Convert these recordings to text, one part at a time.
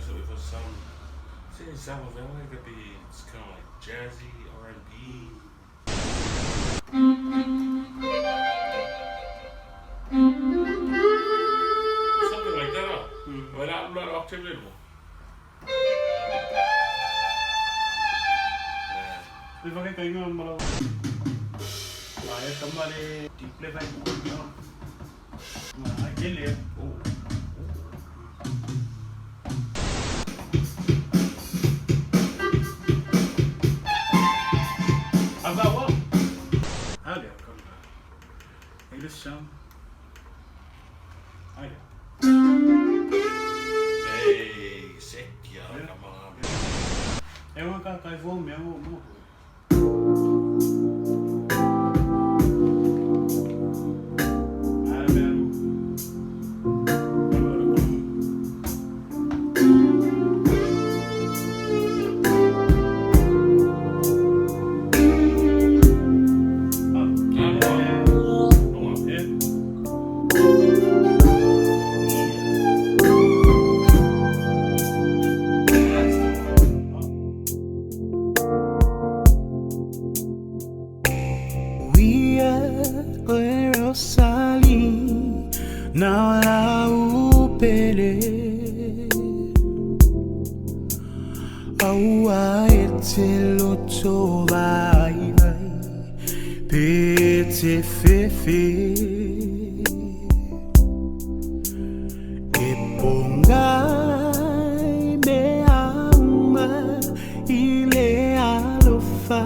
So if it's some, say it sounds like it could be, it's kind of like jazzy R&B. Something like that. Huh? Well, not octave. E whakakainga mara. Ai kamare ti play vai ko. Ai kele. Oh. Ava wa. Ale kanga. Ele sam. Ale. Hey, sick, yeah, come on. E wa ka kai vo me o mo. Ara me aru. Đúng không? Yeah. That's the one. We are Rosalie, now la upele. Aua ete loto vai vai, pete fefe. E pongai me ama ile alofa.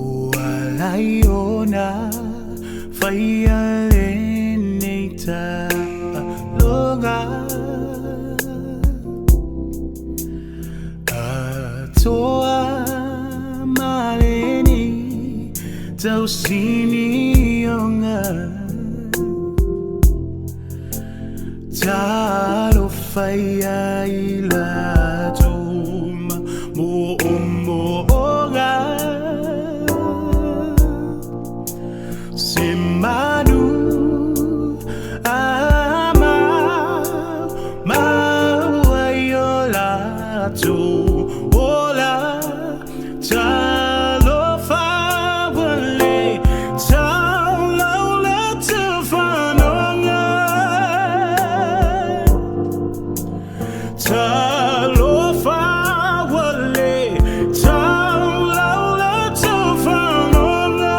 Ualaiona whaialenei loga Atoa maleni tausini onga Talo whaia i la toma mo o mo onga Se manu ama maua tu ola talofa wale taulaula te whanonga Talofa wale taulaula te whanonga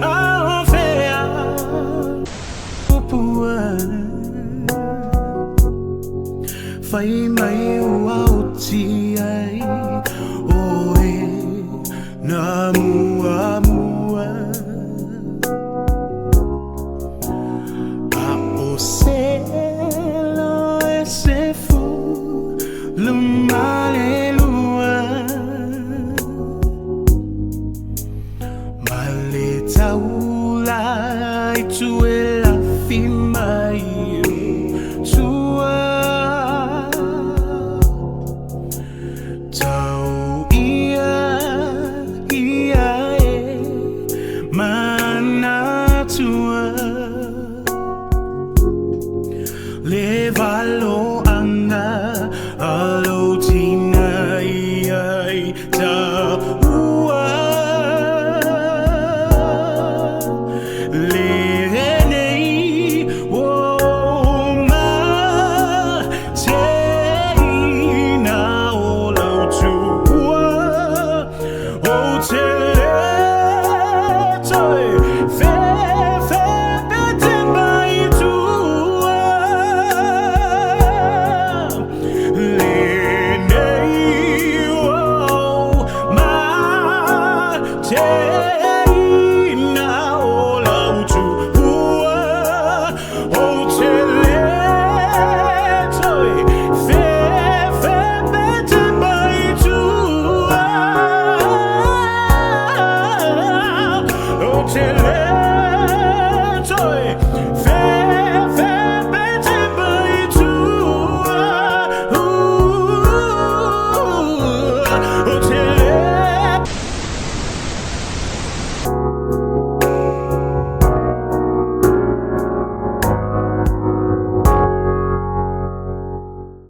Awhea upua Whai mai ua oti ai o e nā mua mua A o se lo e se fu le malelua Male taula i tu e la fi mai o tua Tau ia ia e mana tua.